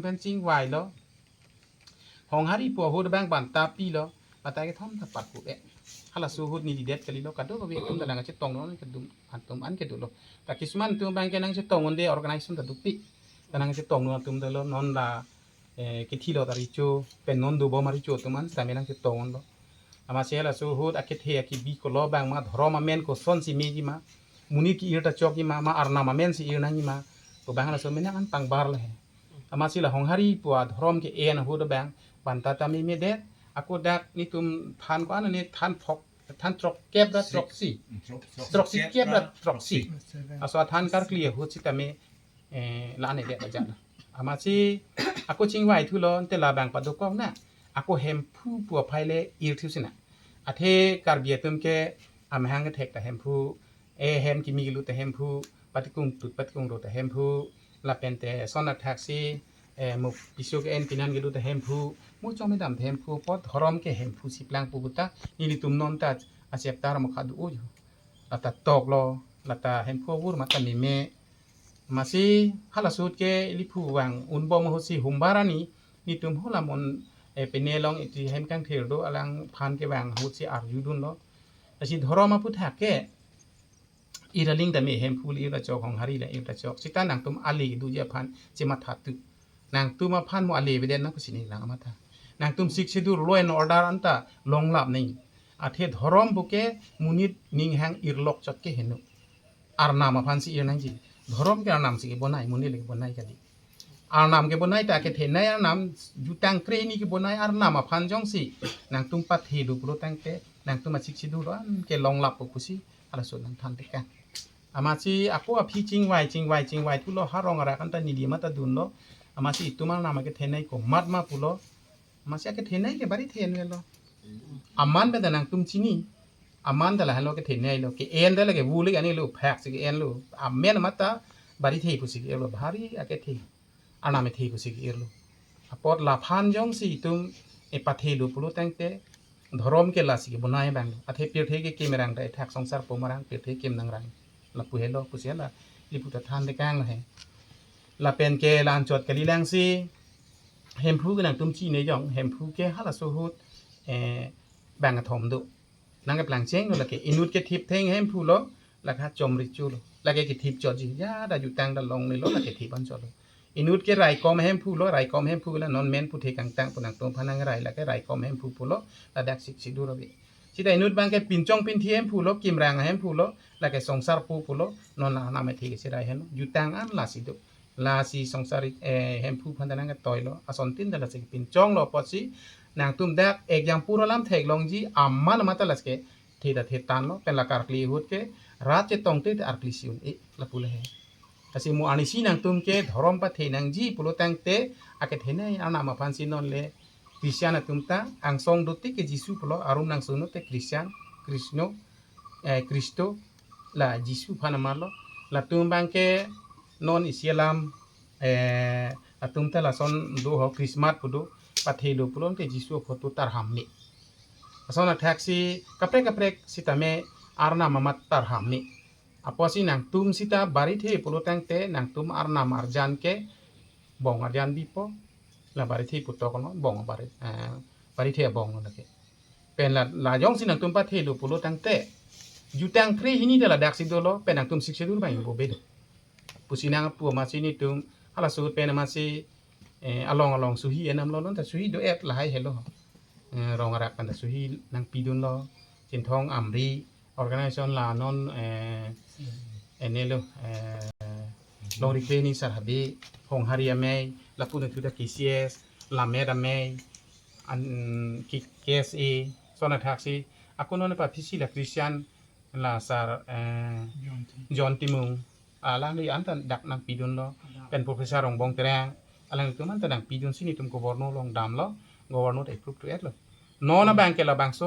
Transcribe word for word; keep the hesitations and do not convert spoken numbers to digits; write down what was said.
pen chingvailo. Honghari pu ahut abang banta pilo, banta kethom ta parku e. Halaso ahut nelidet kalilo, kadokave atum ta nangchetongdun, kedum atum an kedo lo. Ta kisuman atum abang ke nangchetongdunde organization ta dukpi. Ta nangchetongdun atum ta lo, non la, eh, kethilo ta recho, pen non dobom arecho atum an sitame nangchetongdunlo. Amatsi halaso ahut akethe akibi kolo abang ma dhorom amen kosonsi mejima, monit ke-ir ta chokjima, ma arnam amen si ir nangjima, pu abang halaso amen an pangbar lo he. Amatsi la Honghari pu adhorom ke-en ahut abang banta ta memedet, ako dak netum than ko-an ne, than thok, than throkkep ra throksi. Throksi kep ra throksi. Laso athan karkli ahut sitame, eh, la-an edet ajat na. Amatsi ako chingvaithulo, ante labang padokok na. Ako Hemphu pu aphai le irthusi na. Athe Karbi atum ke amahang kethek ta Hemphu, eh, hem kimi kelu ta Hemphu, patikung tut patikung ro ta Hemphu, lapen te son athaksi, eh, mo piso ke-en pinan kelu ta Hemphu, mo chomedam ta Hemphu, apot dhorom ke Hemphu si plang pu buta, nelitum non ta acheptar mo khadu uju. Lata toklo, lata Hemphu avur mata meme. Amatsi halaso ahut ke ili phu vang unbom ahutsi humbar ani, netum hala mon, eh, pine along iti hem kangthir do, alangphan kevang ahutsi arjudunlo. Lasi dhorom aphuthak ke, ir aling tame Hemphu le ir ta chok, Honghari le ir ta chok. Sita nangtum ale kedoji aphan chematha tu. Nangtum aphan mo ale avedet nang pusi nelang amatha. Nangtum Sixth Schedule, law and order anta longlap nai. Athe dhorom pu ke monit ninghang irlok chot ke heno. Arnam aphan si ir nangji. Dhorom ke arnam si kebonai, monit le kebonai kali. Arnam kebonai ta kethenei arnam, jutang krehini kebonai arnam aphan jongsi nangtum pathelo pulo tangte, nangtum a-Sixth Schedule an ke longlap po pusi halaso nangthan tekang. Amatsi ako aphi chingvai, chingvai, chingvaithulo, ha rong arak anta neli mata dunlo. Amatsi itum arnam akethenei komat ma pulo. Amatsi akethenei ke Barithe envelo. Aman pen ta nangtum chini. Aman ta lahenlo kethenei lo. Ke-en ta lake vu le ani lo, phak si ke-enlo. Amen mata Barithe pusi ke-irlo. Bhari akethe. Arnam ethe pusi ke-irlo. Apot laphan jongsi itum epathelo pulo tangte, dhorom ke lasi kebonai abang. Athe pirthe kekim rang ta ethak songsar po marang, pirthe kim nangrang. Lapu helo pusi la ili phu ta than tekang lo he. Lapen ke la-anchot kalilangsi, Hemphu ke nangtum chinejong, Hemphu ke halaso ahut, eh, bang kethom do. Nangkeplang chenglo lake, inut kethip theng Hemphu lo, lake chomri chulo. Lake kethip chotji, jada jutang ta longle lo, lake thip an chotlo. Inut ke raikom Hemphu lo, raikom Hemphu la non men puthe kangtang pu nangtum aphan nangrai, lake raikom Hemphu pulo, ladak Sixth Schedule ave. Sita inut abang ke pinchong pinthi Hemphu lo, kimrang Hemphu lo, lake songsar po pulo, non la arnam ethe ke cherai henlo, jutang an lasi do. Lasi songsar, eh, Hemphu aphan ta nangketoilo, asontin ta lasi pinchonglo apotsi, nangtum dak exam pura lam theklongji, aman mata lasi kethe ta thetanglo, pen la karkli ahut ke, rat chetongte ta arkli si un-e, lapu le he. Lasi mo arnisi nangtum ke dhorom pathe nangji pulo tangte, akethenei arnam aphan si non le, Christian atum ta, angsong dotik ke Jisu pulo, arum nangsuno te Christian, Krishno, eh, Khristo, la Jisu aphan amarlo, latum abang ke non isi alam, eh, atum ta lason do ho Christmas pu do, pathelo pulo te Jisu photo tarham me. Lason athaksi kaprek kaprek sitame arnam amat tarham me. Apotsi nangtum sita Barithe pulo tangte nangtum arnam arjan ke bong arjan bipo, la Barithe putok lo, bong Bari, eh, Barithe abong lo lake. Pen la, la jongsi nangtum pathelo pulo tangte, jutang krehini ta ladak si dolo, pen nangtum Sixth Schedule abang ingbo be do. Pusi nangpu amatsi netum, halaso ahut pen amatsi, eh, along along suhi enam lo, non ta suhi do-et lahai helo. Eh, rong arak pen ta suhi nangpidunlo, Chinthong Amri, organization la non, eh, ene lo, eh, Longri Krehini Sar Habe, Honghari Amei, lapu nangthu ta K C S, Lamet Amei, an, ki K S A, lason athaksi, ako non paphisi la Christian, la Sar, eh, John Timung. John Timung, alangli an ta dak nangpidunlo, pen Professor Rongbong Terang, alangtum an ta nangpidunsi netum Governor along damlo, Governor ta approve do-etlo. Non abang ke labangso